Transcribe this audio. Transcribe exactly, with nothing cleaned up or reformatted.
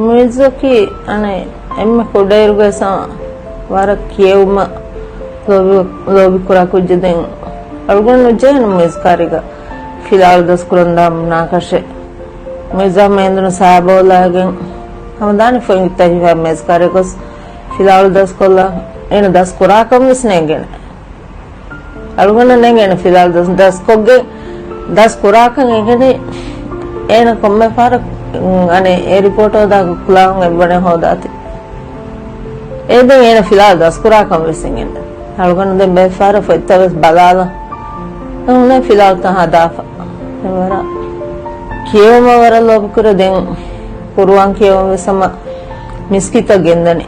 މުއިއްޒަކީ އަނެއް އެންމެ ކުޑައިރުގައި ވަރަށް ކިޔެވުމަށް ލޯބި، ލޯބިކުރާ ކުއްޖެއް. ދެން އަޅުގަނޑު ނުޖެހޭނެ މުއިއްޒު ކާރީގަ ފިލާވަޅު ދަސްކުރަން ދާ ބުނާކަށެއް. މުއިއްޒާ މޭންދުނު ސާބޯލާގެން ހަމަ ދާނެ ފޮތް ތަހިފާ މޭޒު ކާރީގަ ގޮސް ފިލާވަޅު ދަސްކޮށްލާ އޭނަ ދަސް ކުރާކަން ވެސް ނޭނގޭނެ. އަޅުގަނޑަށް ނޭނގޭނެ ފިލާވަޅު ދަސް، ދަސްކޮށްގެން ދަސް ކުރާކަން އެނގޭނެ. އޭނަ ކޮންމެ ފަހަރަށް، އަނެއް އެ ރިޕޯޓް ހޯދާ ކުލާހުން އެއްވަނެ ހޯދާތި. އޭ ދެން އޭނަ ފިލާވަޅު ދަސް ކުރާކަން ވެސް އެނގޭނެ. އަޅުގަނޑު ދެން ބޭފާރަށް ފޮތްތައް ވެސް ބަލާލަ އެ ހުންނެ ފިލާވަޅުތައް ހަދާފަ. އެ ވަރަށް ކިޔެވުމަށް ވަރަށް ލޯބިކުރޭ. ދެން ޤުރުއާން ކިޔެވުން ވެސް ހަމަ މިސްކިތަށް ގެންދަނީ.